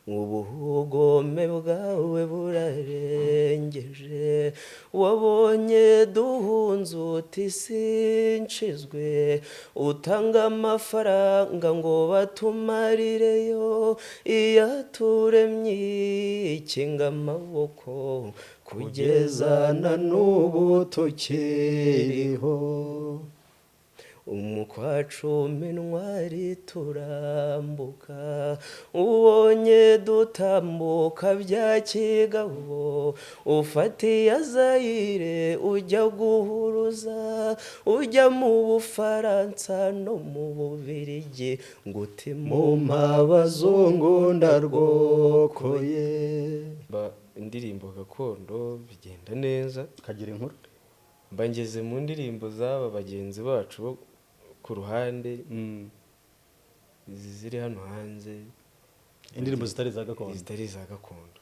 Ubugome bwawe burarengeje. Wabonye duhunze uti sinshizwe, utanga amafaranga ngo batumarireyo. Iyaturemye ikinga amaboko, kugeza na n'ubu tukiriho. Umukwa cumi ntwari turambuka, ubonye dutambuka bya kigabo, ufatiye Zayire ujya guhuruza, ujya mu Bufaransa no mu Bubirigi, ngo uti mu abazungu ndarwokoye. Ba indirimbo gakondo bigenda neza. Kagira inkuru. Mba ngeze mu ndirimbo z'aba bagenzi bacu bo ku ruhande, izi ziri hano hanze. Indirimbo zitari iza gakondo. Zitari iza gakondo.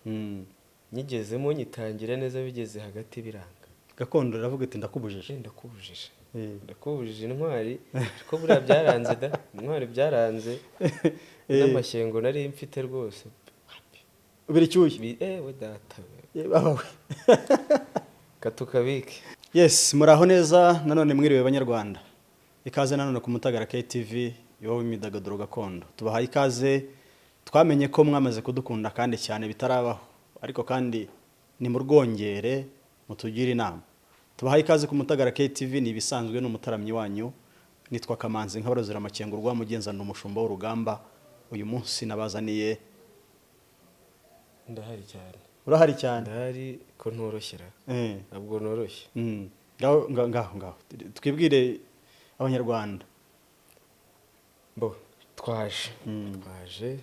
Nyigezemo nyitangira neza, bigeze hagati biranga. Gakondo iravuga iti ndakubujije. Ndakubujije. Ndakubujije intwari, ariko buriya byaranze da, intwari byaranze. N'amashyengo nari mfite rwose. Ubira icyuya. Ewe data we. Baba we. Katukabike. Yes, muraho neza nanone, mwiriwe banyarwanda. Ikaze nanone ku Mutagara KTV, iwawe w'imyidagaduro gakondo. Tubahaye ikaze, twamenye ko mwamaze kudukunda kandi cyane bitarabaho, ariko kandi ni murwongere mutugire inama. Tubahaye ikaze ku Mutagara KTV, ni ibisanzwe, ni umutaramyi wanyu, nitwa Kamanzi Nkabarozera Amakengo rwa Mugenza, ndi umushumba w'urugamba. Uyu munsi nabazaniye Ndahari cyane. Urahari cyane. Ndahari ko ntoroshyera. Ntabwo noroshye. Ngaho ngaho ngaho twibwire abanyarwanda. Bo twaje, twaje.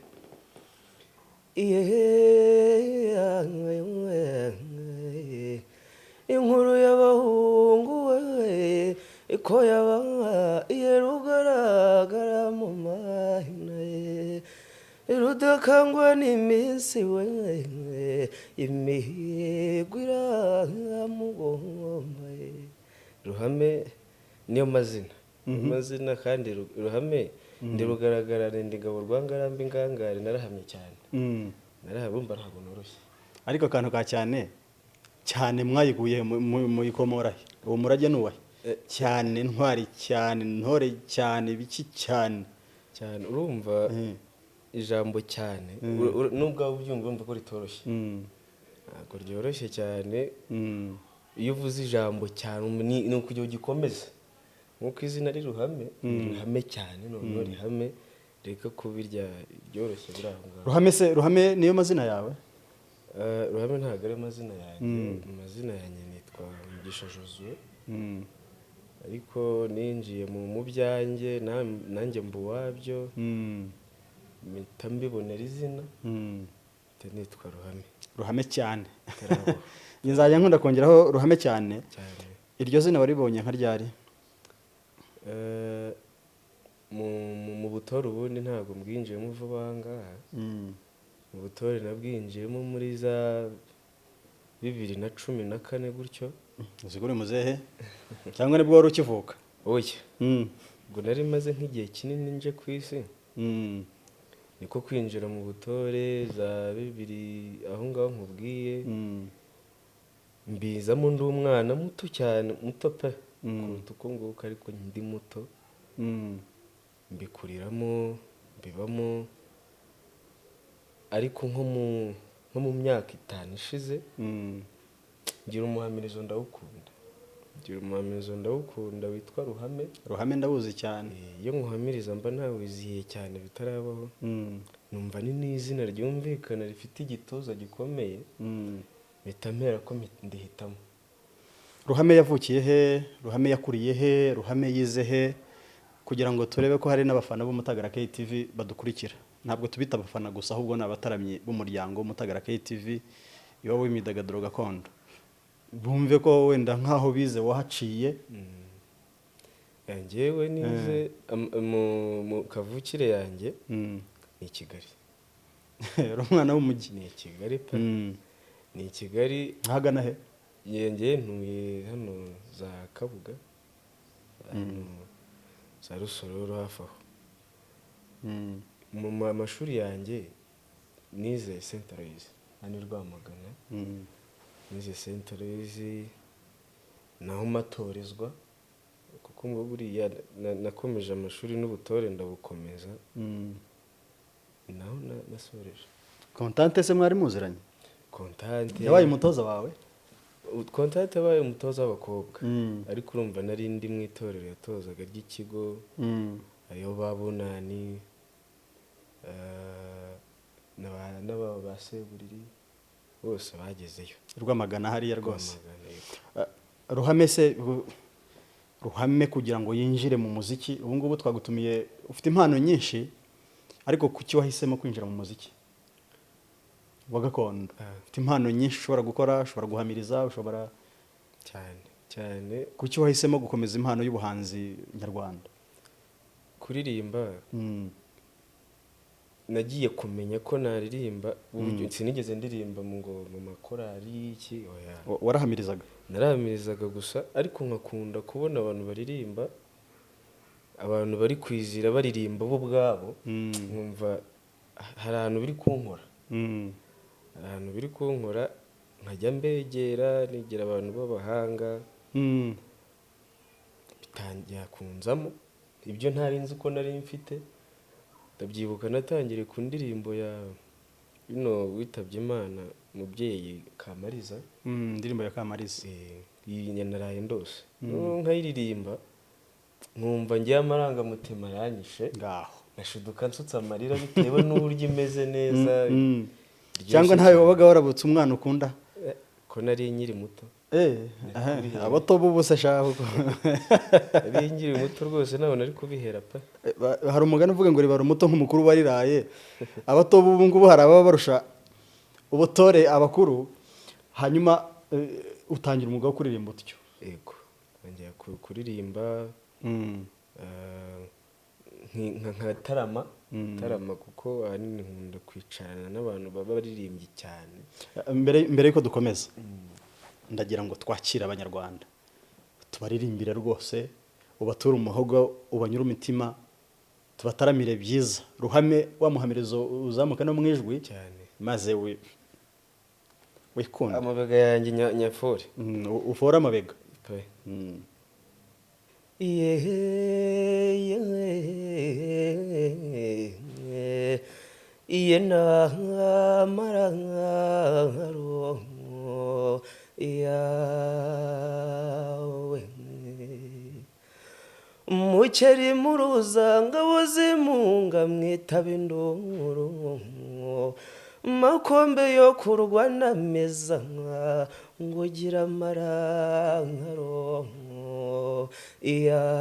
Inkuru y'abahungu we iko yaba iye rugaragara mu mahina ye, rudakangwa n'iminsi we, imihigo iramugomba. Ruhame niyo mazina, amazina kandi Ruhame ndi rugaragara, ndi ngabo rwangarambe ingangare, narahamye cyane. Narahamye, urumva ntabwo noroshye. Ariko akantu ka cyane cyane mwayiguye muyikomora he? Uwo murage ni uwahe? Cyane ntwari cyane ntore cyane biki cyane? Cyane, urumva ijambo cyane, nubwo waba ubyumva, urumva ko ritoroshye. Ntabwo ryoroshye cyane. Iyo uvuze ijambo cyane, ni ukugira ugikomeze nk'uko izina ari Ruhame, ni Ruhame cyane, noneho rihame reka kuba irya ryoroshye biri aho ngaho. Ruhame se, Ruhame niyo mazina yawe? Ruhame ntabwo ari amazina yanjye. Amazina yanjye nitwa Mugisha Josue, ariko ninjiye mu byanjye nanjye mba uwabyo, mpita mbibonera izina, mpita nitwa Ruhame. Ruhame cyane. Bitarabaho. Njye nzajya nkunda kongeraho Ruhame cyane. Cyane. Iryo zina waribonye nka ryari? Mu butore ubundi ntabwo mbwinjiyemo vuba aha ngaha. Mu butore nabwinjiyemo muri za 2014 gutyo. Uzi ko uri muzehe, cyangwa nibwo wari ukivuka? Oya. Ubwo nari maze nk'igihe kinini nje ku isi, niko kwinjira mu butore za bibiri aho ngaho nkubwiye. Mbizamo ndi umwana muto cyane, muto pe, kuruta uko nguko, ariko ndi muto. Mbikuriramo, mbibamo, ariko nko mu myaka 5 ishize ngira umuhamirizo ndawukunda, ngira umuhamirizo ndawukunda witwa Ruhame. Ruhame ndawuzi cyane. Iyo nkuhamiriza mba nawizihiye cyane bitarabaho. Numva ni n'izina ryumvikana, rifite igituza gikomeye, mpita mpera ko ndihitamo. Ruhame yavukiye he? Ruhame yakuriye he? Ruhame yize he? Kugira ngo turebe ko hari n'abafana b'Umutagara KTV badukurikira. Ntabwo tubita abafana gusa, ahubwo ni abataramyi b'umuryango w'Umutagara KTV, iwabo w'imyidagaduro gakondo, bumve ko wenda nk'aho bize wahaciye. Njyewe nize mu kavukire yanjye ni i Kigali. Uri umwana w'umujyi. Ni i Kigali pe. Ni i Kigali. Ahagana he? Njye ntuye hano za Kabuga, hano za Rusororo hafi aho. Mu mashuri yanjye Nize Saint Aloys hano i Rwamagana. Nize Saint Aloys, naho matorezwa, kuko ngo buriya nakomeje amashuri n'ubutore ndabukomeza. Naho nasoreje. Kontante se mwari muziranye? Kontante. Yabaye umutoza wawe? Kontante yabaye umutoza w'abakobwa, ariko urumva nari ndi mu itorero yatozaga ry'ikigo. Hariho ba Bunani, n'aba ba Seburiri bose bagezeyo. Rwamagana hariya rwose. Rwamagana, yego. Ruhame se, Ruhame kugira ngo yinjire mu muziki, ubu ngubu twagutumiye, ufite impano nyinshi, ariko kuki wahisemo kwinjira mu muziki wa gakondo? Ufite impano nyinshi ushobora gukora, ushobora guhamiriza, ushobora Cyane cyane. Kuki wahisemo gukomeza impano y'ubuhanzi nyarwanda? Kuririmba, nagiye kumenya ko naririmba uburyo sinigeze ndirimba ngo mu makorari iki, oya. Warahamirizaga? Narahamirizaga gusa, ariko nkakunda kubona abantu baririmba, abantu bari kwizira baririmba bo ubwabo, nkumva hari ahantu biri kunkora, hari ahantu biri kunkora, nkajya mbegera, negera abantu b'abahanga. Bitangira kunzamo ibyo ntari nzi ko nari mfite. Ndabyibuka natangiriye ku ndirimbo ya bino witabye Imana, mubyeyi Kamariza. Indirimbo ya Kamariza. Iyi naraye ndose. Noneho nkayiririmba nkumva ngewe amarangamutima aranyishe, Ngaho. ngashiduka nsutse amarira bitewe n'uburyo imeze neza. Iryoshye Cyangwa ntawe cyane. wabaga warabutse umwana ukunda? Ko nari nkiri muto. Abato b'ubu se shahu. Nari nkiri muto rwose, ntabwo nari kubihera pe. Hari umugani uvuga ngo ribara umuto nk'umukuru wariraye. Abato b'ubu ngubu hari ababa barusha ubutore abakuru. Hanyuma utangira umwuga wo kuririmba utyo? Yego, ntangira kuririmba, nkatarama tarama, kuko ahanini nkunda kwicarana n'abantu baba baririmbye cyane. Mbere yuko dukomeza, ndagira ngo twakire Abanyarwanda, tubaririmbire rwose, ubature umuhogo, ubanyure imitima, tubataramire byiza. Ruhame wa muhamirizo uzamuka no mu ijwi Cyane. maze wikunde. Amabega yanjye nyafore. Ufore amabega. Pe. Iye namararo yawe, mukeri muruza ngabo zimunga mwitaba induru, makombe yo kurwana meza ngo gira amararo yawe.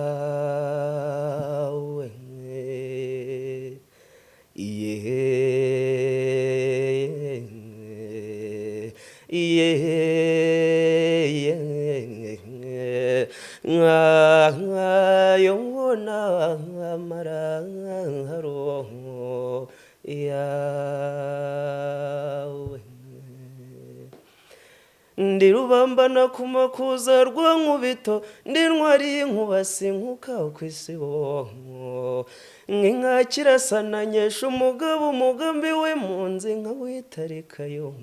Iye iye nkayo amararo yawe, ndi rubambana ku makuza rwa Nkubito, ndi ntwari y'inkuba sinkuka ku isibo, nk'inka kirasana nkesha umugabo umugambi we mu nzu nka witarikayo,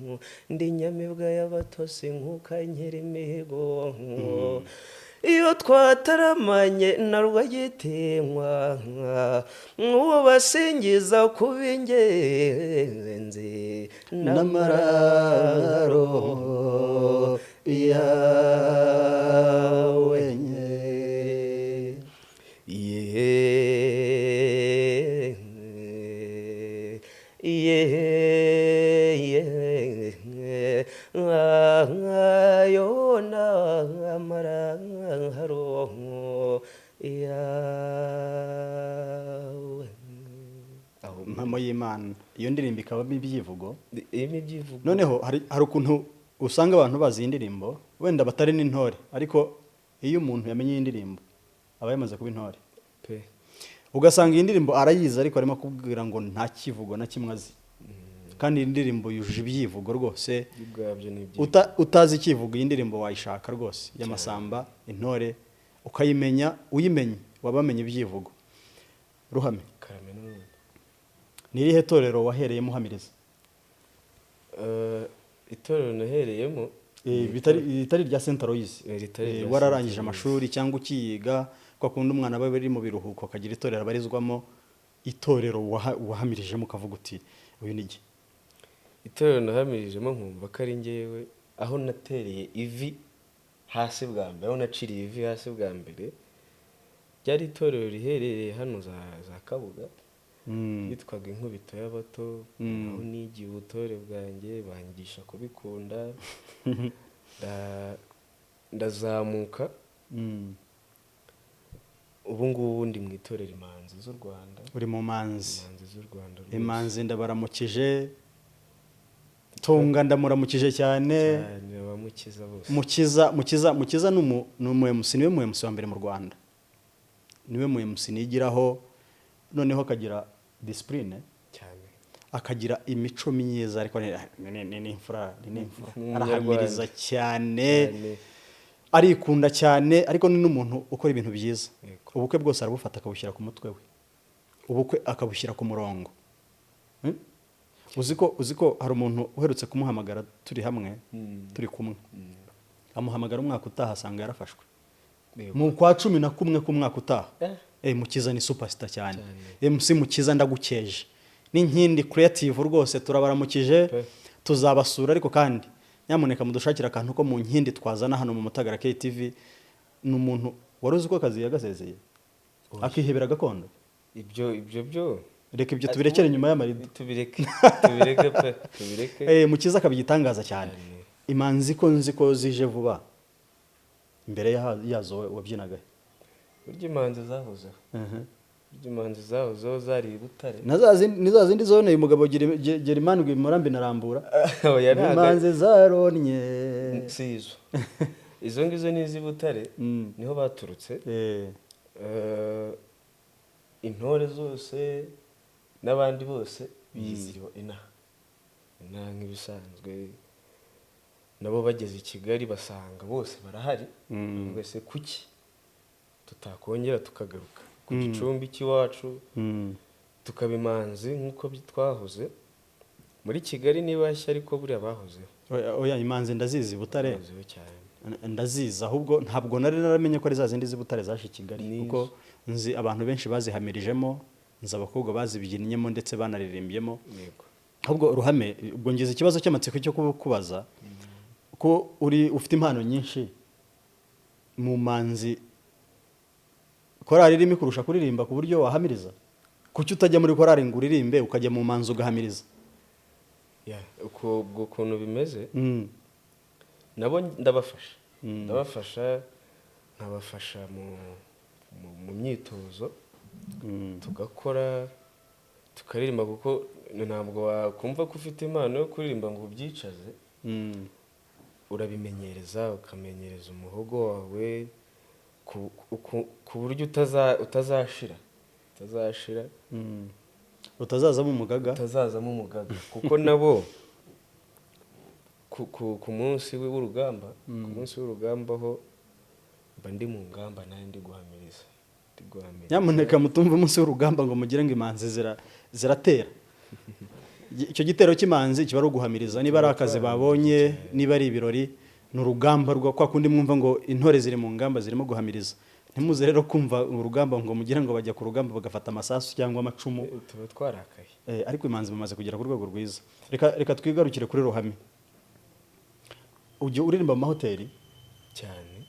ndi nyamibwa y'abatosi nkuka nkera imihigo, iyo twataramanye na Rwagitinywa nk'uwo basingiza kuba ingenzi n'amararo yawe. Ye ye ye nkayo n'amararo yawe. Aho impamo y'Imana, iyo ndirimbo ikabamo ibyivugo. Irimo ibyivugo. Noneho hari ukuntu usanga abantu bazi iyi ndirimbo wenda batari n'intore, ariko iyo umuntu yamenye iyi ndirimbo aba yamaze kuba intore. Pe. Ugasanga iyi ndirimbo arayizi, ariko arimo kubwira ngo nta kivugo na kimwe azi, kandi iyi ndirimbo yujuje ibyivugo rwose. Ubwabyo ni ibyivugo. Utazi ikivugo, iyi ndirimbo wayishaka rwose y'Amasamba intore ukayimenya, uyimenye waba wamenye ibyivugo. Ruhame, Karame n'ubundi. ni irihe torero wahereyemo uhamiriza? Itorero nahereyemo Bitari irya Saint Aloys. Ritari irya Wararangije Saint Aloys. amashuri cyangwa ukiyiga, ko akunda umwana aba ari mu biruhuko akagira itorero abarizwamo, itorero wahamirijemo ukavuga uti uyu ni jye. Itorero nahamirijemo nkumva ko ari njyewe, aho natereye ivi hasi bwa mbere, aho naciriye ivi hasi bwa mbere, ryari itorero riherereye hano za Kabuga, yitwaga Inkubito y'Abato. Aho nigiye ubutore bwanjye, banyigisha kubikunda, ndazamuka. Ubu ngubu ndi mu itorero Imanzi z'u Rwanda. Uri mu Manzi. Imanzi z'u Rwanda rwose. Imanzi ndabaramukije, Tunga ndamuramukije cyane. Cyane, abamukiza bose. Mukiza ni umu MC, niwe mu MC wa mbere mu Rwanda, niwe mu MC nigiraho, noneho akagira discipline cyane, akagira imico myiza, ariko ni imfura, ni imfura. Ni Arahamiriza umunyarwanda. cyane, Cyane. arikunda cyane, ariko ni n'umuntu ukora ibintu byiza. Ubukwe bwose arabufata akabushyira ku mutwe we, ubukwe akabushyira ku murongo. Uzi ko hari umuntu uherutse kumuhamagara turi hamwe, turi kumwe, amuhamagara umwaka utaha asanga yarafashwe mu kwa 11 k'umwaka utaha. Mukiza ni superstar cyane. Cyane. MC Mukiza ndagukeje, n'Inkindi Creative rwose turabaramukije. Pe. Tuzabasura, ariko kandi nyamuneka mudushakire akantu ko mu Nkindi twazana hano mu Mutagara KTV. Ni umuntu wari uzi ko akazi yagasezeye akihebera gakondo. Ibyo byo Reka ibyo tubirekere nyuma y'amarido. Tubireke, tubireke pe, tubireke. Mukiza akaba igitangaza cyane. Cyane. Imanzi ko nzi ko zije vuba, imbere yazo wabyinaga he? Burya imanzi zahozeho. Burya imanzi zahozeho zari i Butare. Na za zindi, ni za zindi zoneye umugabo Gerimani Murambi na Rambura. Oya, ntabwo Imanzi zaronnye. Si izo, izo ngizo ni iz'i Butare. Niho baturutse. Intore zose n'abandi bose biziriwe inaha inaha nk'ibisanzwe, nabo bageze i Kigali basanga bose barahari. Bavuga se kuki tutakongera tukagaruka ku gicumbi cy'iwacu, tukaba imanzi nk'uko twahoze muri Kigali? Ni bashya, ariko buriya bahozeho. Oya, oya, imanzi ndazizi Butare. Bahozeho cyane. Ndazizi, ahubwo ntabwo nari naramenye ko ari za zindi z'i Butare zaje i Kigali. Nizo. Kuko nzi abantu benshi bazihamirijemo, nzi abakobwa bazibyinnyeemo ndetse banaririmbyemo. Ahubwo Ruhame, ubwo ngize ikibazo cy'amatsiko cyo kubaza ko uri ufite impano nyinshi mu manzi, korari irimo kurusha kuririmba ku buryo wahamiriza, kuki utajya muri korari ngo uririmbe, ukajya mu manzi ugahamiriza? Ya, uko ubwo ukuntu bimeze, nabo ndabafasha. Ndabafasha, nkabafasha mu myitozo, tugakora, tukaririmba, kuko ntabwo wakumva ko ufite impano yo kuririmba ngo ubyicaze. Urabimenyereza, ukamenyereza umuhogo wawe ku buryo utazashira. Utazazamo umugaga. Utazazamo umugaga, kuko nabo ku munsi w'urugamba, ku munsi w'urugamba ho mba ndi mu ngamba, nawe ndi guhamiriza, ndi guhamiriza. Nyamuneka mutumve umunsi w'urugamba ngo mugire ngo imanzi ziratera. Icyo gitero cy'imanzi kiba ari uguhamiriza, niba ari akazi babonye, niba ari ibirori, ni urugamba rwa kwa kundi mwumva ngo intore ziri mu ngamba zirimo guhamiriza. Ntimuze rero kumva urugamba ngo mugire ngo bajya ku rugamba bagafata amasasu cyangwa amacumu. Tuba twarakaye. Ariko imanzi bamaze kugera ku rwego rwiza. Reka twigarukire kuri Ruhame. Ujya uririmba mu mahoteli? Cyane,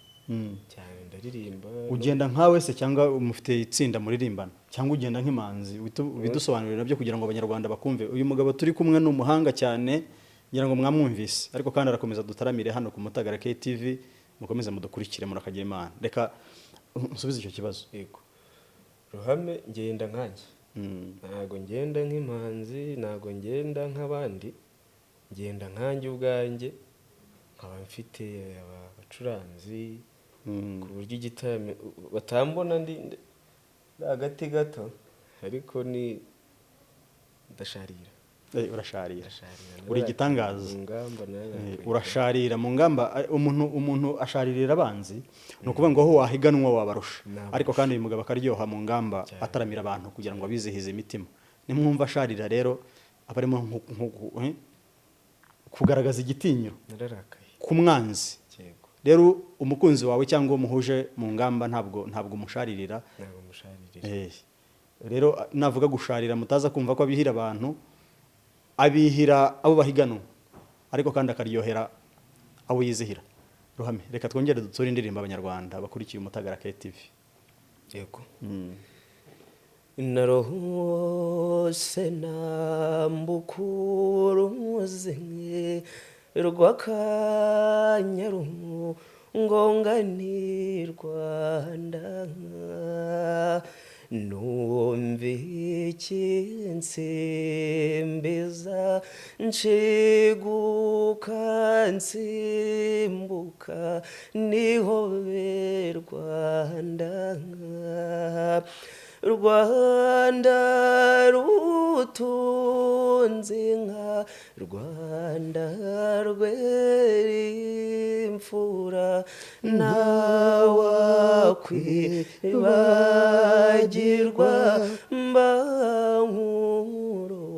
cyane, ndaririmba. Ugenda nkawe se cyangwa mufite itsinda muririmbana, cyangwa ugenda nk'imanzi? Ubidusobanurire nabyo kugira ngo Abanyarwanda bakumve. Uyu mugabo turi kumwe ni umuhanga cyane, ngira ngo mwamwumvise, ariko kandi arakomeza dutaramire hano ku Mutagara KTV. Mukomeze mudukurikire, murakagira Imana. Reka nsubize icyo kibazo. Yego, Ruhame ngenda nkanjye. Ntabwo ngenda nk'imanzi, ntabwo ngenda nk'abandi, ngenda nkanjye ubwanjye, nkaba mfite abacuranzi ku buryo igitaramo batambona ndi agati gato, ariko ni ndasharira. Urasharira. Ndasharira. Uri igitangaza. Mu ngamba nawe. Urasharira mu ngamba. Umuntu asharirira abanzi, ni ukuvuga ngo aho wahiganwa wabarusha. Nabarusha. Ariko kandi uyu mugabo akaryoha mu ngamba, Cyane. ataramira abantu kugira ngo abizihize imitima. Nimwumva asharira rero, aba arimo. Kugaragaza igitinyiro Nararakaye. ku mwanzi. Yego. Rero umukunzi wawe cyangwa uwo muhuje mu ngamba ntabwo umusharirira. Ntabwo musharirira. Rero navuga gusharira, mutaza kumva ko abihira abantu, abihira abo bahiganwa, ariko kandi akaryohera abo yizihira. Ruhame, reka twongere duture indirimbo abanyarwanda bakurikiye Umutagara KTV. Yego. Narohose nambukuruzi rw'Akanyaru ngongani Rwanda, numva ikinsimbiza nshiguka nsimbuka nihobe Rwanda. Rwanda rutunze inka, Rwanda rwera imfura, ntawakwibagirwa mba nkuroga.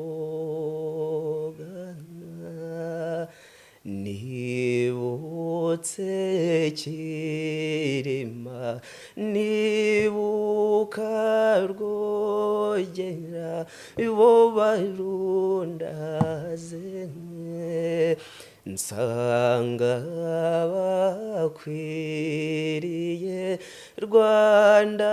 Nibutse Kirima, nibuka Rwogera, bo barundaze, nsanga bakwiriye Rwanda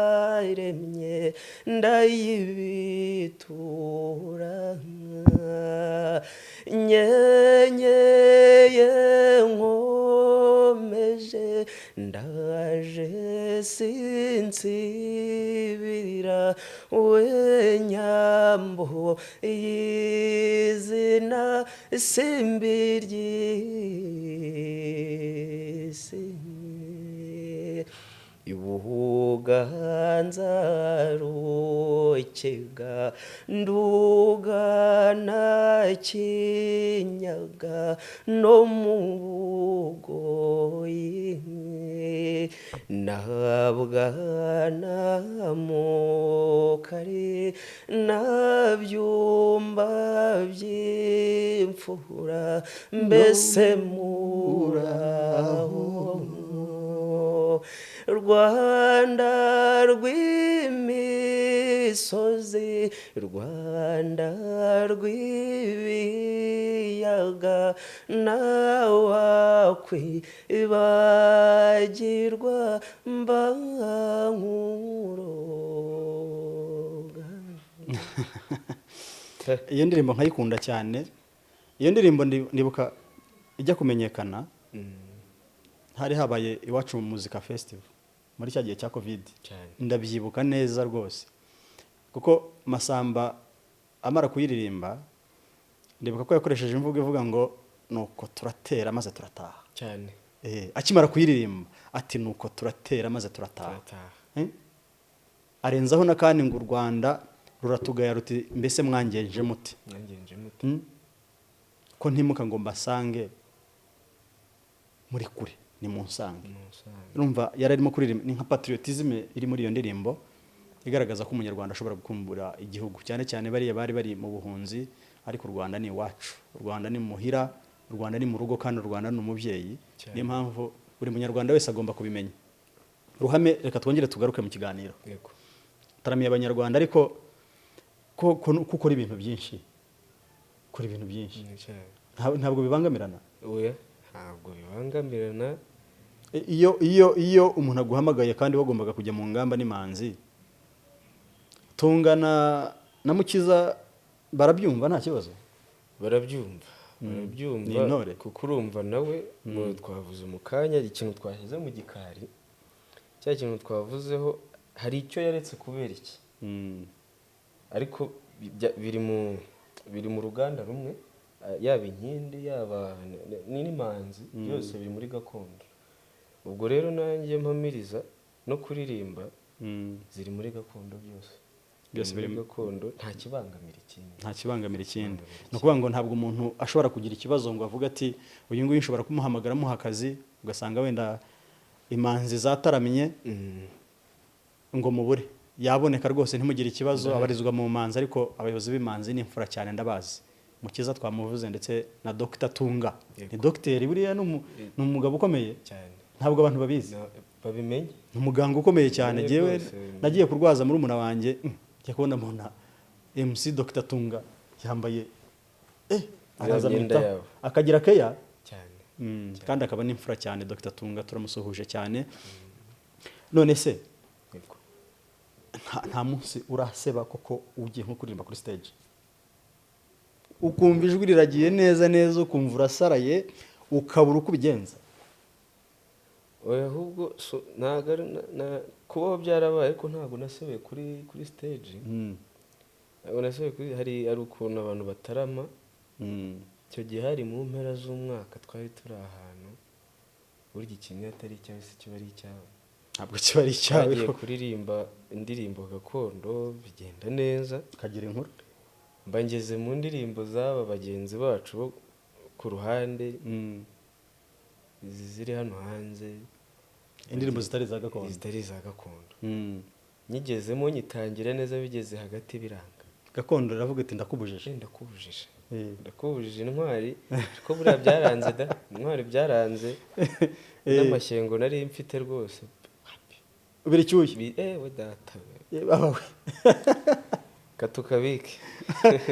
yabaremye, ndayibitura. Nyenyeye nkomeje, ndaje sinsibira, we Nyambo y'izina simbi ry'isi. Ibuganza, Rukiga, Nduga na Kinyaga no mu Bugoyi, na Mukari na Byumba by'imfura, mbese muraho Rwanda rw'imisozi, Rwanda rw'ibiyaga, ntawakwibagirwa mba nkuroga. Iyo ndirimbo nkayikunda cyane. Iyo ndirimbo ndibuka ijya kumenyekana, hari habaye Iwacu mu Muzika Festival muri cya gihe cya Covid. Cyane. Ndabyibuka neza rwose, kuko Masamba amara kuyiririmba, ndibuka ko yakoresheje imvugo ivuga ngo "nuko turatera maze turataha". Cyane. Akimara kuyiririmba ati "nuko turatera maze turataha". Turataha. Arenzaho n'akandi ngo "u Rwanda ruratugaya ruti mbese mwangenje mute?" Mwangenje mute? Ko ntimuka ngo mbasange muri kure, ni munsange. Musange. Urumva yari arimo kuririmba, ni nka patriotisme iri muri iyo ndirimbo igaragaza ko umunyarwanda ashobora gukumbura igihugu, cyane cyane bariya bari bari mu buhunzi, ariko u Rwanda ni iwacu, u Rwanda ni muhira, u Rwanda ni mu rugo, kandi u Rwanda ni umubyeyi. Cyane. Niyo mpamvu buri munyarwanda wese agomba kubimenya. Ruhame, reka twongere tugaruke mu kiganiro. Yego. Taramiye abanyarwanda, ariko ko ukora ibintu byinshi, ukora ibintu byinshi. Cyane. Ntabwo bibangamirana? Oya, ntabwo bibangamirana. Iyo umuntu aguhamagaye kandi wagombaga kujya mu ngamba n'imanzi, Tungana na Mukiza barabyumva, nta kibazo? Barabyumva, barabyumva. Ni intore. Kuko urumva nawe ngo twavuze mu kanya ikintu twashyize mu gikari, cya kintu twavuzeho, hari icyo yaretse kubera iki, ariko biri mu ruganda rumwe, yaba inkindi, yaba n'imanzi, byose biri muri gakondo. Ubwo rero nanjye mpamiriza no kuririmba, ziri muri gakondo byose. Byose biri muri gakondo, nta kibangamira ikindi. Nta kibangamira ikindi. Ni ukuvuga ngo ntabwo umuntu ashobora kugira ikibazo ngo avuge ati "uyu nguyu nshobora kumuhamagara amuha akazi", ugasanga wenda imanzi zataramye ngo mubure. Yaboneka rwose, ntimugire ikibazo. Abarizwa mu manzi, ariko abayobozi b'imanzi ni imfura cyane, ndabazi. Mukiza twamuvuze, ndetse na Dr Tunga. Yego. Ni dogiteri buriya, ni umugabo ukomeye. Cyane. Ntabwo abantu babizi. Babimenye. Ni umuganga ukomeye cyane. Babimenye Jyewe rwose. nagiye kurwaza murumuna wanjye, njya kubona mbona MC Dr Tunga yambaye, araza Iriya myenda amwitaho. yabo. Akagira keya. Cyane. Kandi akaba n'imfura cyane. Dr Tunga turamusuhuje cyane. None se Yego. nta munsi uraseba koko, ugiye nko kuririmba kuri stage, ukumva ijwi riragiye neza neza, ukumva urasaraye, ukabura uko ubigenza? Oya, ahubwo ntabwo ari kubaho byarabaye, ariko ntabwo nasebeye kuri stage. Ntabwo nasebeye kuri, hari ukuntu abantu batarama. Icyo gihe hari mu mpera z'umwaka, twari turi ahantu. Burya ikintu iyo atari icyawe si kiba ari icyawe. Ntabwo kiba ari icyawe. Twagiye kuririmba indirimbo gakondo, bigenda neza. Ukagira inkuru. Mba ngeze mu ndirimbo z'aba bagenzi bacu bo ku ruhande, izi ziri hano hanze. Indirimbo zitari iza gakondo. Zitari iza gakondo. Nyigezemo, nyitangira neza, bigeze hagati biranga. Gakondo iravuga iti: "Ndakubujije." Ndakubujije. Ndakubujije intwari, ariko buriya byaranze da, intwari byaranze. N'amashyengo nari mfite rwose. Ubira icyuya. Ewe data we. Baba we. Katukabike.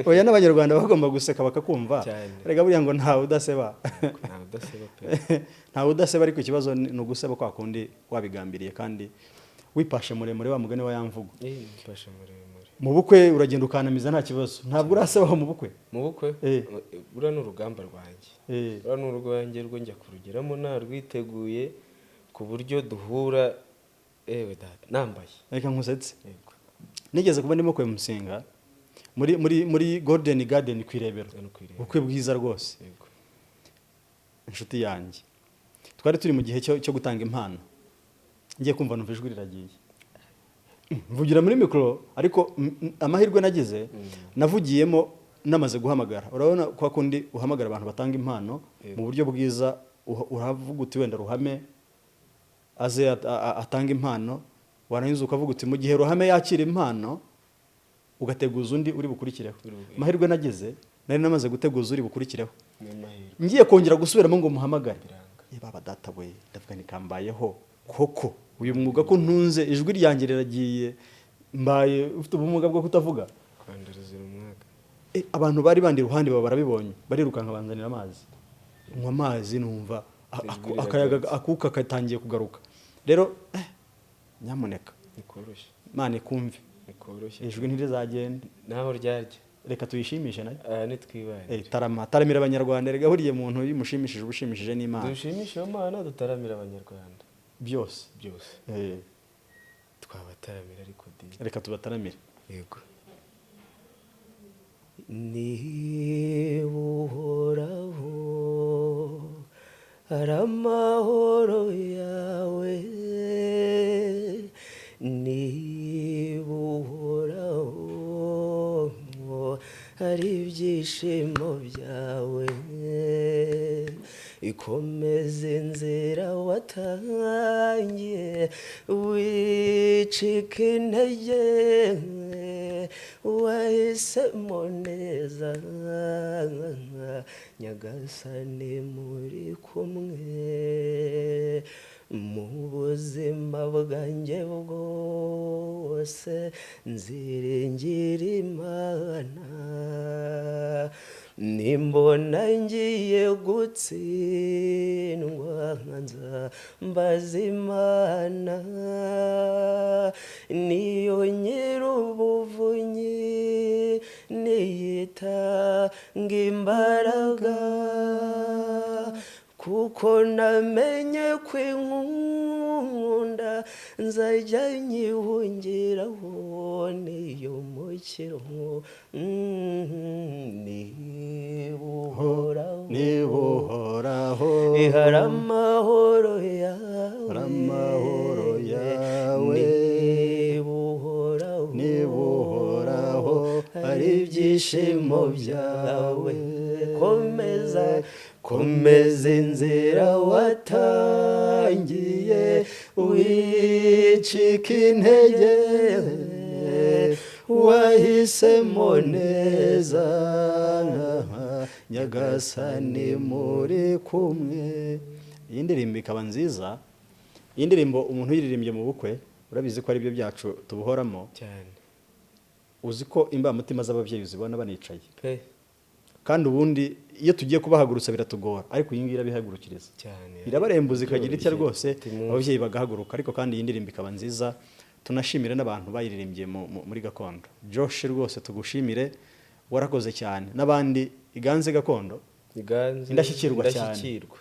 Oya, n'Abanyarwanda bagomba guseka bakakumva. Cyane. Rega buriya ngo ntawe udaseba. Ntawe udaseba pe. Ntawe udaseba, ariko ikibazo ni uguseba kwa kundi wabigambiriye kandi wipashe muremure, wa mugani wa ya mvugo. Mfashe muremure. Mu bukwe uragenda ukanamiza nta kibazo? Ntabwo urasebaho mu bukwe? Mu bukwe? Buriya ni urugamba rwanjye. Buriya ni urwanjye rwo njya kurugeramo narwiteguye, ku buryo duhura, ewe data, nambaye. Reka nkusetse. Yego. Nigeze kuba ndimo kwemusinga muri Golden Garden ku Irebero. Hano ku Irebero. Ubukwe bwiza rwose. Yego. Inshuti yanjye, twari turi mu gihe cyo gutanga impano. Ngiye kumva numva ijwi riragiye, mvugira muri mikoro, ariko amahirwe nagize, navugiyemo namaze guhamagara. Urabona kwa kundi uhamagara abantu batanga impano Yego. mu buryo bwiza, uravuga uti wenda Ruhame aze atange impano, warangiza ukavuga uti mu gihe Ruhame yakira impano, ugateguza undi uri bukurikireho. Amahirwe nagize, nari namaze guteguza uri bukurikireho. Ni amahirwe. Ngiye kongera gusubiramo ngo muhamagare, Biranga. Baba data we, ndavuga ni kambayeho koko, uyu mwuga ko ntunze ijwi ryanjye riragiye, mbaye ufite ubumuga bwo kutavuga. Rwanda ruzira umwaka. Abantu bari bandi iruhande baba barabibonye, barirukanka banzanira amazi, nywa amazi numva Ijwi akayaga, riragarutse. akuka katangiye kugaruka. Rero nyamuneka. Ni koroshye. Imana ikumve. Ni koroshye. Ijwi ntirizagenda. Naho ryarya. Reka tuyishimishe nayo. Aha nitwibane. Tarama, taramira Abanyarwanda. Erega buriya muntu iyo umushimishije uba ushimishije n'Imana. Dushimishe iyo Mana, dutaramira Abanyarwanda. Byose. Byose. Twabataramira ariko di. Reka tubataramire. Yego. Niba Uhoraho ari amahoro yawe, niba Uhoraho ari ibyishimo byawe, ikomeze inzira watangiye, wicika intege, wahisemo neza, Nyagasani muri kumwe. Mu buzima bwanjye bwose nziringira Imana, nimbona ngiye gutsindwa nza mbaza Imana, niyo nyir'ubuvunyi, niyitanga imbaraga, kuko namenye ko inkunda nzajya nyihungiraho, niyo mukiro. Niba Uhoraho Niba Uhoraho hari amahoro yawe, hari amahoro yawe, niba Uhoraho niba Uhoraho hari ibyishimo byawe, komeza, komeza inzira watangiye, wicika intege, wahisemo neza. Nyagasani muri kumwe. Iyi ndirimbo ikaba nziza. Iyi ndirimbo umuntu uyiririmbye mu bukwe, urabizi ko ari byo byacu tubuhoramo. Cyane. Uzi ko imbamutima z'ababyeyi uzibona banicaye pe. Kandi ubundi iyo tugiye kubahagurutsa biratugora, ariko iyi ngiyi irabihagurukiriza cyane. Irabarembuza ikagira itya rwose, Timu- ababyeyi bagahaguruka. Ariko kandi iyi ndirimbo ikaba nziza, tunashimire n'abantu bayiririmbye muri gakondo. Josh, rwose tugushimire, warakoze cyane, n'abandi iganze gakondo. Iganze. Indashyikirwa cyane. Indashyikirwa.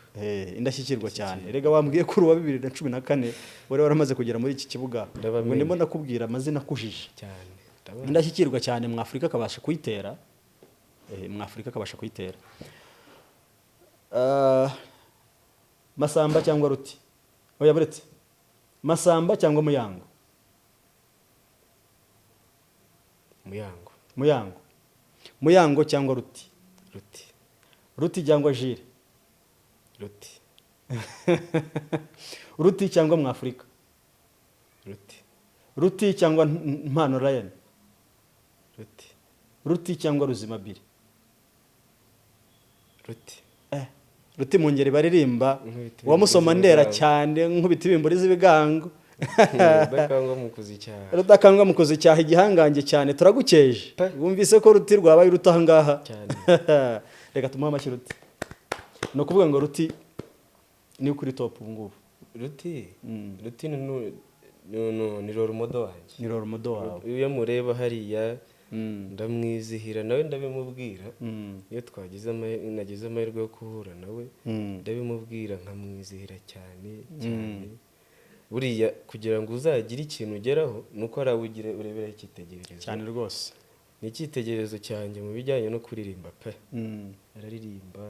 Indashyikirwa cyane. Rega wambwiye ko uri uwa 2014 wari waramaze kugera muri iki kibuga. Ndabamenye. Ngo ndimo ndakubwira amazina akujije. Cyane. Ndabona. Indashyikirwa cyane mu Afurika akabasha kuyitera. Mu Afurika akabasha kuyitera. Masamba cyangwa Ruti? Oya, buretse. Masamba cyangwa Muyango? Muyango. Muyango. Muyango cyangwa Ruti? Ruti. Ruti cyangwa Jire? Ruti. Ruti cyangwa Mwafurika? Ruti. Ruti cyangwa Mpano Ryan? Ruti. Ruti cyangwa Ruzimabiri? Ruti. Ruti mu ngeri baririmba Nkubita uwamusoma ibimburi ndera z'ibigango. cyane, nkubita ibimburi z'ibigango. Rudakangwa mu kuzicyaha. Rudakangwa mu kuzicyaha, igihangange cyane, turagukeje. Pe. Wumvise ko Ruti rwabaye uruta aha ngaha. Cyane. Reka tumuhe amashyi Ruti. Ni ukuvuga ngo Ruti ni kuri top ubu ngubu. Ruti. Ruti ni role model wanjye. Ni role model wawe. Iyo mureba hariya ndamwizihira, nawe ndabimubwira. Iyo twagize nagize amahirwe yo guhura nawe, ndabimubwira nkamwizihira cyane cyane. Buriya kugira ngo uzagire ikintu ugeraho ni uko hari abo ureberaho icyitegererezo. Cyane rwose. Ni icyitegererezo cyanjye mu bijyanye no kuririmba pe. Araririmba,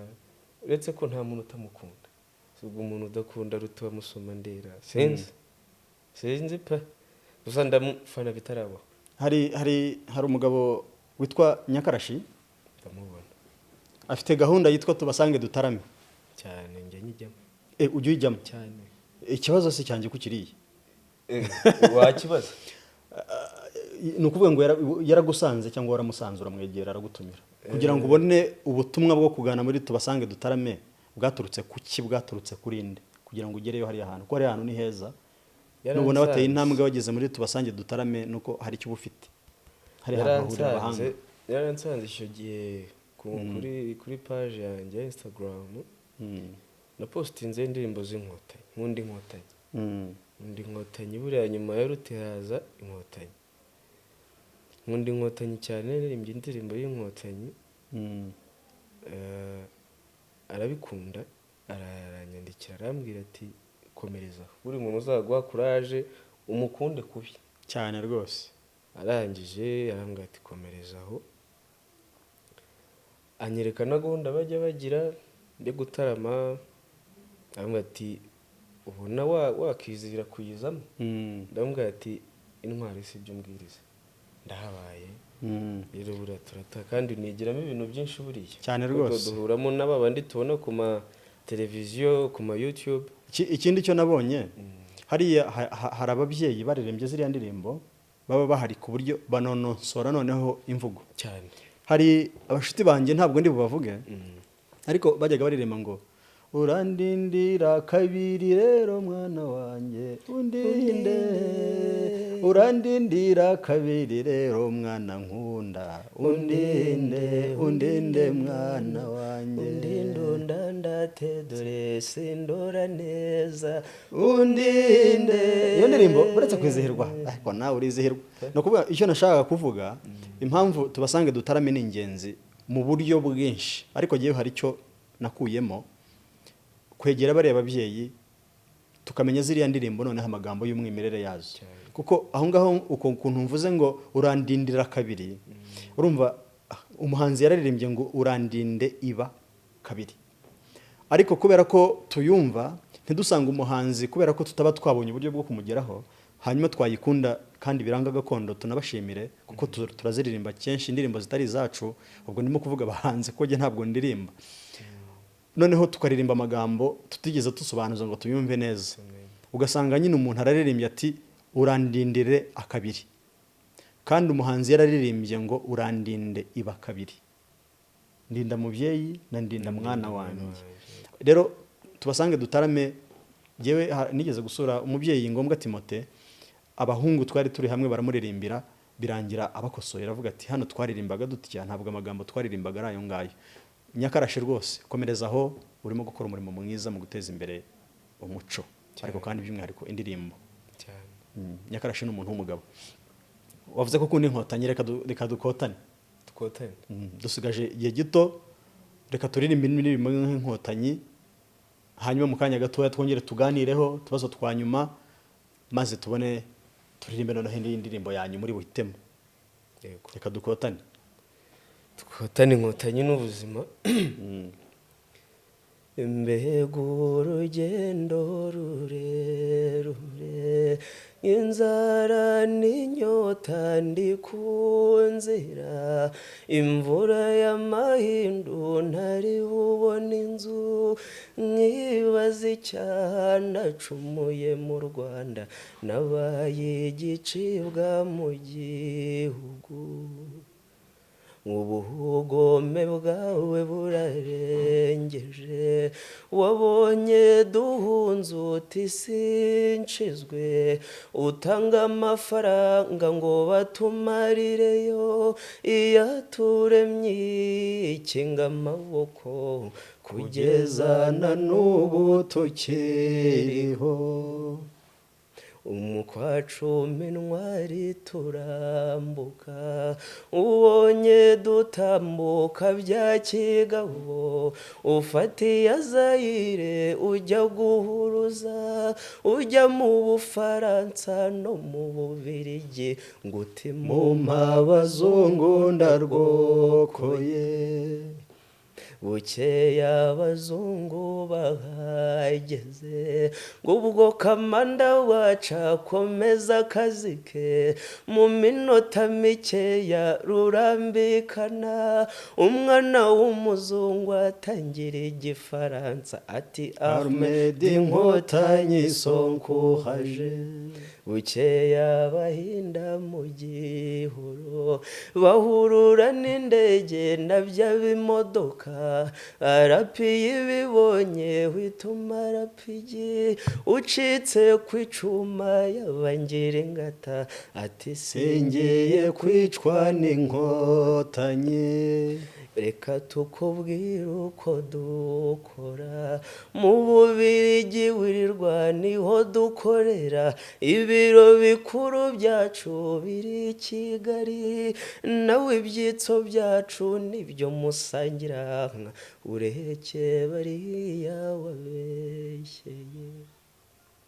uretse ko nta muntu utamukunda. Si ubwo umuntu udakunda Ruti wamusoma ndera, sinzi, sinzi pe, gusa ndamufana bitarabaho. Hari umugabo witwa Nyakarashi. Ndamubona. Afite gahunda yitwa Tubasange Dutarame. Cyane, njya nyijyamo. Ujya uyijyamo? Cyane. Ikibazo si cyanjye ko ukiriye. Wakibaza. Ni ukuvuga ngo yaragusanze cyangwa waramusanze, uramwegera aragutumira kugira ngo ubone ubutumwa bwo kugana muri Tubasange Dutarame. Bwaturutse ku ki? Bwaturutse kuri nde kugira ngo ugereyo hariya hantu? Kuko hariya hantu ni heza, nubona bateye Yaransanze. intambwe bageze muri Tubasange Dutarame, nuko hari icyo uba ufite, hari ahantu hahurira abahanga. Yaransanze icyo gihe kuri page yanjye ya Instagram. Napostinze indirimbo z'Inkotanyi, nkunda Inkotanyi. Nkunda Inkotanyi. Buriya nyuma ya Ruti haza Inkotanyi. Nkunda Inkotanyi cyane, naririmbye indirimbo y'Inkotanyi. Arabikunda, aranyandikira, arambwira ati: "Komereza, buri muntu uzaguha kuraje umukunde kubi." Cyane rwose. Arangije arambwira ati: "Komereza aho." Anyereka na gahunda bajya bagira yo gutarama, arambwira ati: "Ubona wakizihira kuyizamo?" Ndamubwira ati: "Intwari si ibyo umbwiriza, ndahabaye." Rero buriya turata kandi nigiramo ibintu byinshi buriya. Cyane Kuko rwose. duhuramo n'aba bandi tubona ku ma televiziyo, ku ma YouTube. Ikindi cyo nabonye hariya, hari ababyeyi baririmbye ziriya ndirimbo baba bahari ku buryo banonosora noneho imvugo. Cyane. Hari abashuti banjye, ntabwo ndi bubavuge, ariko bajyaga baririmba ngo: "Urandindira kabiri rero mwana wanjye, undinde, urandindira kabiri rero mwana nkunda, undinde, undinde mwana wanjye." Undindunda ndate dore sindora neza. Undinde. Iyo ndirimbo, uretse kwizihirwa, ariko nawe urizihirwa. Ni ukuvuga icyo nashakaga kuvuga, impamvu Tubasange Dutarame ni ingenzi mu buryo bwinshi, ariko ngewe hari icyo nakuyemo: kwegera bariya ababyeyi, tukamenya ziriya ndirimbo noneho amagambo y'umwimerere yazo. Kuko aho ngaho uko ukuntu mvuze ngo "urandindira kabiri", urumva umuhanzi yararirimbye ngo "urandinde iba kabiri", ariko kubera ko tuyumva ntidusanga umuhanzi, kubera ko tutaba twabonye uburyo bwo kumugeraho, hanyuma twayikunda kandi biranga gakondo, tunabashimire kuko turaziririmba kenshi indirimbo zitari izacu. Ubwo ndimo kuvuga abahanzi ko njye ntabwo ndirimba. Noneho tukaririmba amagambo tutigeze dusobanuza ngo tuyumve neza, ugasanga nyine umuntu araririmbye ati "urandindire akabiri", kandi umuhanzi yararirimbye ngo "urandinde iba kabiri". Ndinda mubyeyi na ndinda mwana wanjye. Rero tubasange dutarame. Yewe, nigeze gusura umubyeyi Ngombwa Timote, abahungu twari turi hamwe baramuririmbira, birangira abakosoye, aravuga ati: "Hano twaririmbaga dutya, ntabwo amagambo twaririmbaga ari ayo ngayo." Nyakarashe rwose, komereza aho, urimo gukora umurimo mwiza mu guteza imbere umuco, ariko kandi by'umwihariko indirimbo. Cyane. Nyakarashe ni umuntu w'umugabo. Wavuze ko ukunda Inkotanyi, reka dukotane. Twotane. Dusigaje igihe gito, reka turirimbe indirimbo nk'Inkotanyi, hanyuma mu kanya gatoya twongere tuganireho utubazo twa nyuma, maze tubone turirimbe noneho indi ndirimbo yanyu muri buhitemo. Yego. Reka dukotane. Twotane Inkotanyi n'ubuzima. Mbega urugendo rurerure, inzara n'inyota, ndi ku nzira, imvura y'amahindu, ntari bubone inzu, nkibaza icyaha nacumuye mu Rwanda, nabaye igicibwa mu gihugu. Ubugome bwawe burarengeje, wabonye duhunze uti sinshizwe, utanga amafaranga ngo batumarireyo, iyaturemye ikinga amaboko kugeza na n'ubu tukiriho. Umukwa cumi ntwari turambuka, ubonye dutambuka bya kigabo, ufatiye Zayire ujya guhuruza, ujya mu Bufaransa no mu Bubirigi, ngo uti mu abazungu ndarwokoye. Bukeya abazungu bahageze, ngo ubwo kamanda wacu akomeza akazi ke, mu minota mikeya rurambikana, umwana w'umuzungu atangira Igifaransa ati: "Armée d'Inkotanyi sonkuhaje." Bukeya bahinda mu gihuru, bahurura n'indege na bya bimodoka, arapiye ibibonye wituma arapigi, ucitse ku icuma yabangira ingata ati: "Singiye kwicwa n'Inkotanyi." Reka tukubwire uko dukora mu Bubirigi, wirirwa niho dukorera, ibiro bikuru byacu biri i Kigali, nawe ibyitso byacu nibyo musangira, ureke bariya wabeshyeye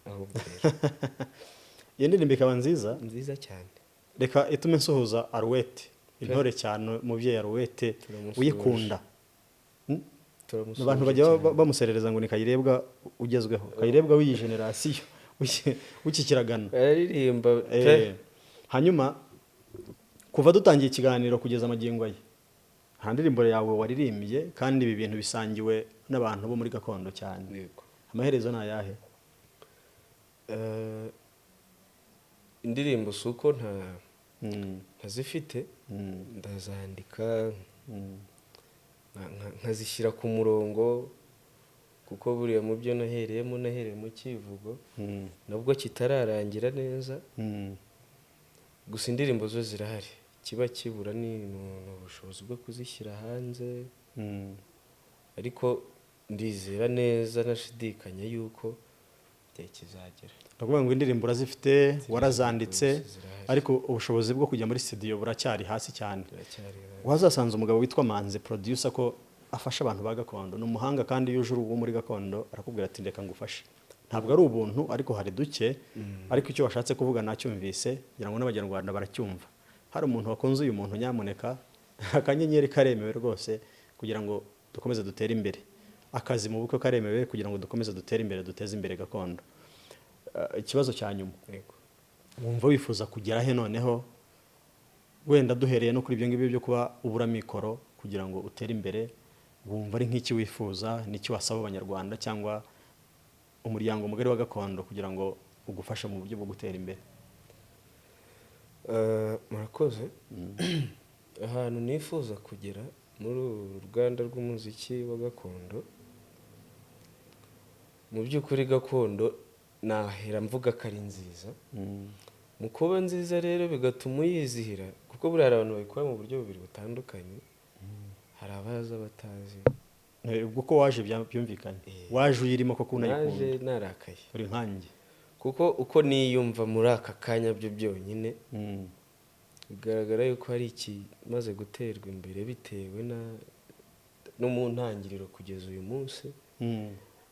ahubwo rero. Iyo ndirimbo ikaba nziza. Nziza cyane. Reka itume nsuhuza Aruwete, intore cyane, umubyeyi Aruwete. Turamusuhuje. Uyikunda. Turamusuhuje Abantu bajya cyane. bamuserereza ngo ni Kayirebwa ugezweho, Kayirebwa w'iyi génération w'iki kiragano. Araririmba pe. Hanyuma kuva dutangiye ikiganiro kugeza amagingo aya, nta ndirimbo yawe waririmbye, kandi ibi bintu bisangiwe n'abantu bo muri gakondo cyane. Yego. Amaherezo ni ayahe? Indirimbo si uko nta ntazifite, ndazandika, nkazishyira ku murongo, kuko buriya mu byo nahereyemo, nahereye mu kivugo, nubwo kitararangira neza. Gusa indirimbo zo zirahari, kiba kibura ni ubushobozi bwo kuzishyira hanze, ariko ndizera neza nashidikanya yuko igihe kizagera. Ni ukuvuga ngo indirimbo urazifite, warazanditse, Zirahari. ariko ubushobozi bwo kujya muri studio buracyari hasi cyane. Biracyari. Wazasanze umugabo witwa Manzi producer, ko afasha abantu ba gakondo, ni umuhanga, kandi iyo uje uri uwo muri gakondo arakubwira ati: "Reka ngufashe." Ntabwo ari ubuntu, ariko hari duke. Ariko icyo washatse kuvuga nacyumvise, ngira ngo n'Abanyarwanda baracyumva. Hari umuntu wakunze uyu muntu, nyamuneka akanyenyeri karemewe rwose kugira ngo dukomeze dutere imbere, akazi mu bukwe karemewe kugira ngo dukomeze dutere imbere, duteze imbere gakondo. Ikibazo cya nyuma: Yego. wumva wifuza kugera he noneho, wenda duhereye no kuri ibyo ngibyo byo kuba ubura mikoro kugira ngo utere imbere? Wumva ari nk'iki wifuza, n'iki wasaba Abanyarwanda cyangwa umuryango mugari wa gakondo kugira ngo ugufashe mu buryo bwo gutera imbere? Murakoze. Ahantu nifuza kugera Muri uru ruganda rw'umuziki wa gakondo, mu by'ukuri gakondo nahera mvuga ko ari nziza. Mu kuba nziza rero bigatuma uyizihira, kuko buriya hari abantu babikora mu buryo bubiri butandukanye. Hari abaza batazi. Ubwo ko waje byumvikanye, waje uyirimo koko unayikunda. Naje narakaye. Uri nkanjye. Kuko uko niyumva muri aka kanya byo byonyine, bigaragara yuko hari ikimaze guterwa imbere bitewe no mu ntangiriro kugeza uyu munsi.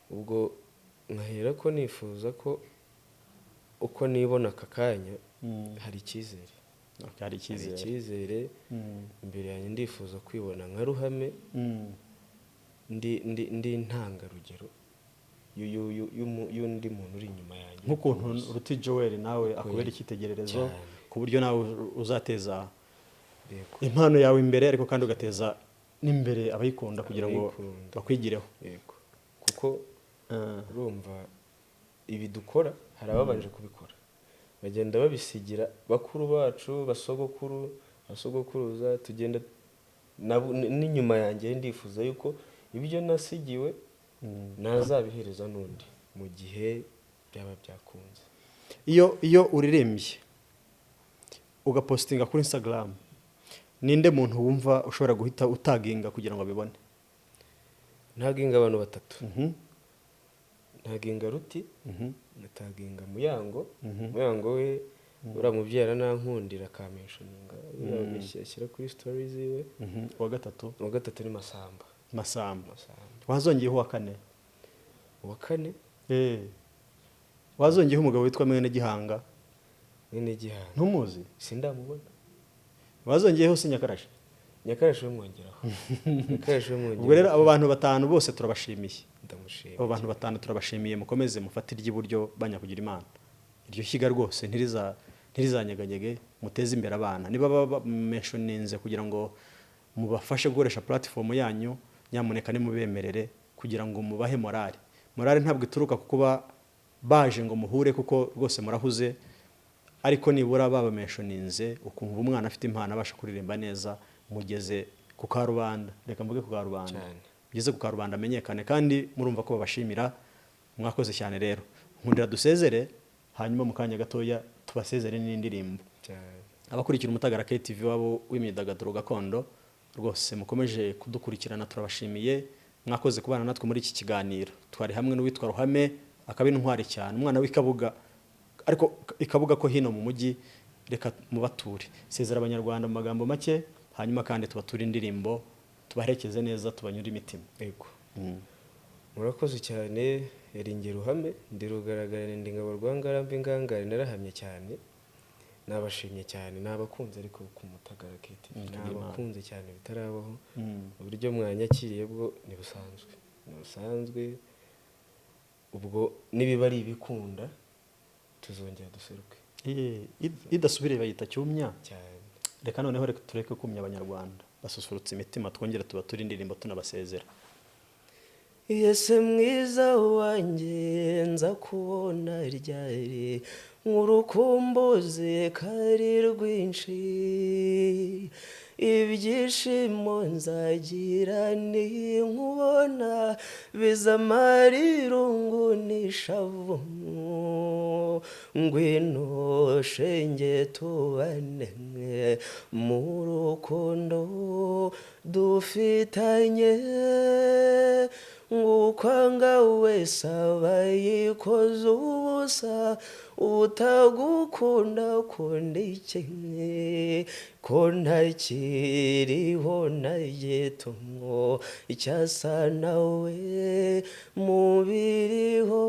Ubwo nkahera ko nifuza ko uko nibona aka kanya hari icyizere. Hari icyizere. Hari icyizere. Imbere yanjye ndifuza kwibona nka Ruhame, ndi intangarugero y'undi muntu uri inyuma yanjye. Nk'ukuntu Ruti Joel nawe akubera icyitegererezo, ku buryo nawe uzateza impano yawe imbere, ariko kandi ugateza n'imbere abayikunda kugira ngo bakwigireho. Yego. Kuko urumva ibi dukora hari ababanje kubikora, bagenda babisigira bakuru bacu, basogokuru, basogokuruza, tugenda n'inyuma yanjye ndifuza yuko ibyo nasigiwe nazabihereza n'undi mu gihe byaba byakunze. Iyo uririmbye ugapostinga kuri Instagram, ninde muntu wumva ushobora guhita utaginga kugira ngo abibone? Ntaginga abantu batatu. Ntaginga Ruti, ntaginga Muyango. Muyango we uramubyara nankundira akamentioninga, ashyira kuri stories ziwe. Uwa gatatu? Uwa gatatu ni Masamba. Masamba. Wazongeyeho uwa kane? Uwa kane? Wazongeyeho umugabo witwa Mwene Gihanga. Mwene Gihanga. Ntumuzi? Sindamubona. Wazongeyeho se Nyakarashe? Nyakarashe mwongeraho. Nyakarashe mwongeraho. Ubwo rero abo bantu batanu bose turabashimiye. Ndamushimiye. Abo bantu batanu turabashimiye, mukomeze mufate iry'iburyo banyakugira Imana. Iryo shyiga rwose ntirizanyeganyege, muteze imbere abana. Niba bamentioninze kugira ngo mubafashe gukoresha platform yanyu, nyamuneka nimubemerere kugira ngo mubahe morale. Morale ntabwo ituruka ku kuba baje ngo muhure, kuko rwose murahuze, ariko nibura babamentioninze ukumva umwana afite impano abasha kuririmba neza, mugeze ku karubanda. Reka mvuge ku karubanda. Mugeze ku karubanda amenyekane, kandi murumva ko babashimira. Mwakoze cyane rero. Nkundira dusezere, hanyuma mu kanya gatoya tubasezere n'indirimbo. Abakurikira Umutagara KTV wabo w'imyidagaduro gakondo rwose mukomeje kudukurikirana, turabashimiye. Mwakoze kubana natwe muri iki kiganiro. Twari hamwe n'uwitwa Ruhame, akaba intwari cyane, umwana w'Ikabuga, ariko Ikabuga ko hino mu mujyi. Reka mubature. Sezera abanyarwanda mu magambo make, hanyuma kandi tubature indirimbo, tubaherekeze neza, tubanyure imitima. Yego. Murakoze cyane. Yaringe Ruhame, ndi rugaragara, ndi ngabo rwangarambe ingangare, narahamye cyane. Nabashimye cyane, nabakunze, ariko ku Mutagara KTV nabakunze cyane bitarabaho. Uburyo mwanyakiriye bwo ni busanzwe. Ni busanzwe. Ubwo nibiba ari ibikunda tuzongera duseruke. Idasubire bayita cyumya cyane. Reka noneho reka tureke kumya abanyarwanda basusurutse imitima, twongere tubature indirimbo tunabasezera. Yese mwiza wanjye nza kubona ryari, urukumbuzi kari rwinshi, ibyishimo nzagira ninkubona, bizamara irungu n'ishavu, ngwino shenge tubane mu rukundo dufitanye, ngukwanga wese aba yikoze ubusa, utagukunda kunda iki, ko ntakiriho nagitumwo icyasa nawe mubiriho,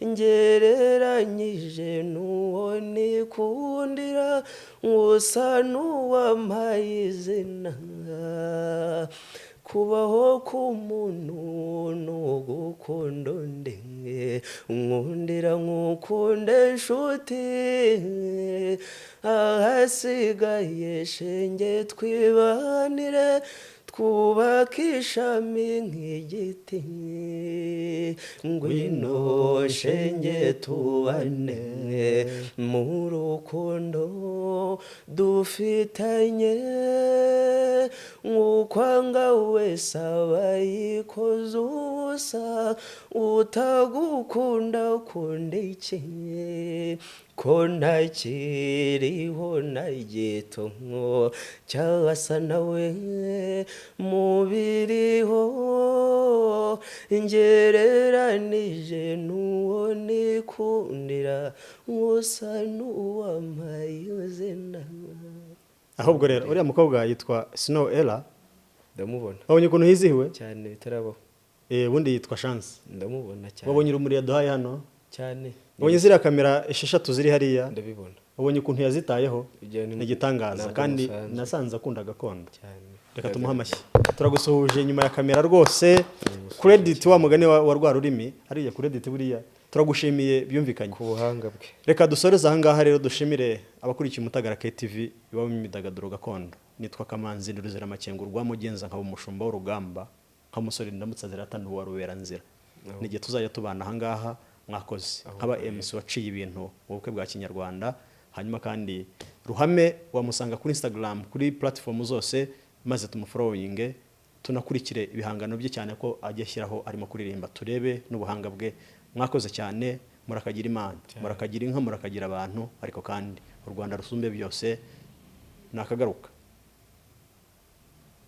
ngereranyije n'uwo nikundira, usa n'uwampaye izina. Kubaho k'umuntu n'ugukunda undi, nkundira nkukunde nshuti, ahasigaye shenge twibanire, Twubake ishami nk'igiti. Ngwino shenge tubane mu rukundo dufitanye. Ukwanga wese aba yikoze ubusa, utagukunda akunda iki? Ko ntakiriho na gito cyasa nawe mubiriho, ngereranije n'uwo nikundira, usa n'uwampaye izina. Ahubwo rero uriya mukobwa yitwa Snow Ella. Ndamubona. Wabonye ukuntu yizihiwe? Cyane bitarabaho. Ubundi yitwa Chance. Ndamubona cyane. Wabonye urumuri yaduhaye hano? Cyane. Wabonye ziriya kamera 6 ziri hariya? Ndabibona. Wabonye ukuntu yazitayeho? Ibyo Ni igitangaza. Ntabwo Kandi musanzwe. nasanze akunda gakondo. Cyane. Reka tumuhe amashyi. Turagusuhuje nyuma ya kamera rwose. Credit wa mugani wa rwa rurimi hariya, credit buriya turagushimiye byumvikanye. Ku buhanga bwe. Reka dusoreze ahangaha rero, dushimire abakurikiye Umutagara KTV iwabo imyidagaduro gakondo. Nitwa Kamanzi Ruzira Makengo rwa Mugenza, nkaba umushumba w'urugamba, nka musore ndamutse ziratana wa rubera nzira. N'igihe tuzajya tubana ahangaha. Mwakoze nkaba MC waciye ibintu mu bukwe bwa kinyarwanda. Hanyuma kandi Ruhame wamusanga kuri Instagram, kuri platform zose, maze tumufollowinge, tunakurikire ibihangano bye cyane ko ajya ashyiraho arimo kuririmba, turebe n'ubuhanga bwe. Mwakoze cyane, murakagira Imana, murakagira inka, murakagira abantu, ariko kandi u Rwanda rusumbe byose. Nakagaruka.